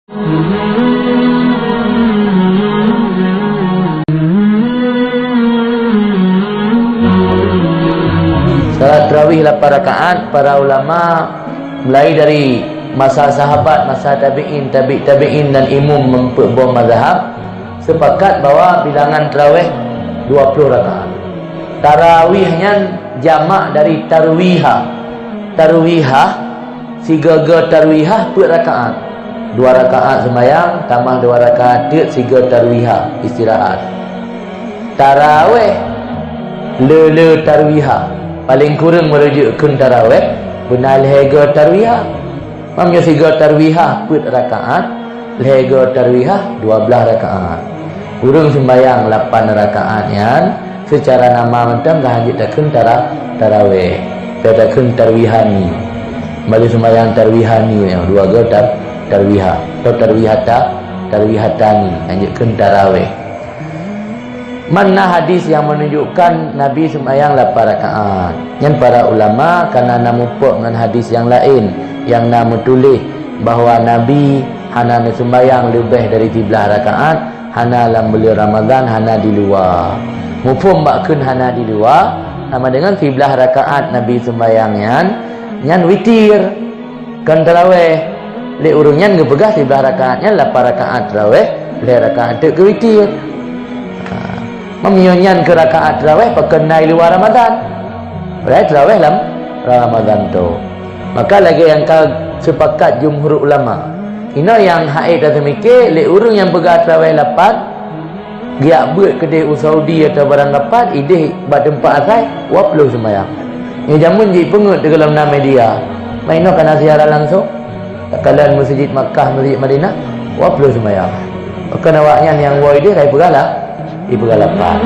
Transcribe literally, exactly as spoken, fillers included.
Salat tarawih lapan rakaat, para ulama mulai dari masa sahabat, masa tabi'in, tabi' tabi'in dan imum meupeuet boh mazhab sepakat bahwa bilangan tarawih dua puluh rakaat. Tarawih nyan jamak dari tarwiha. Tarwiha, sigoe-goe tarwihah peuet rakaat. Dua rakaat seumayang, tamah dua rakaat teuk sigoe tarwihah, istirahat. Tarawih, le-le tarwihah. Paleng kureueng meureujeuk kheun tarawih, beuna lhèe goe tarwihah. Meunyoe sigoe tarwihah peuet rakaat, lhèe goe tarwihah dua blaih rakaat. Ureueng seumayang lapan rakaat nyan, seucara nama mantong ka hanjeuet takheun tara-, tarawih. Ka takheun tarwihani. Bak lheueh seumayang tarwihani, dua goe tar-, tarwihah. Atau tarwihata, tarwihatani, hanjeuet kheun tarawih. Man na hadis nyang meununjukkan Nabi seumayang lapan rakaat. Nyan para ulama kana na mupok ngon hadis nyang laén nyang na meutuléh bahwa Nabi hana neuseumayang leubeh dari siblaih rakaat, hana lam buleuen Ramadhan, hana di luwa. Muphom bak kheun hana di luwa, sama dengan siblaih rakaat Nabi seumayang nyan, nyan witir. Kon taraweh. Lé ureuëng nyan geupeugah siblaih rakaat nyan lapan rakaat taraweh, lhée rakaat teuk keu witir. Ha. Meunyoe nyan keu rakaat taraweh pakon na i luwa Ramadhan. Padahai taraweh lam Ramadhan tu. Maka lagée nyang ka seupakat jumhur ulama. Inoe nyang hase taseumike lé ureuëng nyang peugah taraweh lapan, geujak beuet keudeh u Saudi atau barang kapat, ideh bak teumpat asai, dua ploh seumayang. Nyoe jameun jih peungeuet teuh gohlom na media. Meunoe kana siaran langsong. Takalon meuseujid Makkah, meuseujid Madinah, dua ploh seumayang. Pakon awaknyan nyang woe ideh ka ipeugah la-, ipeugah lapan.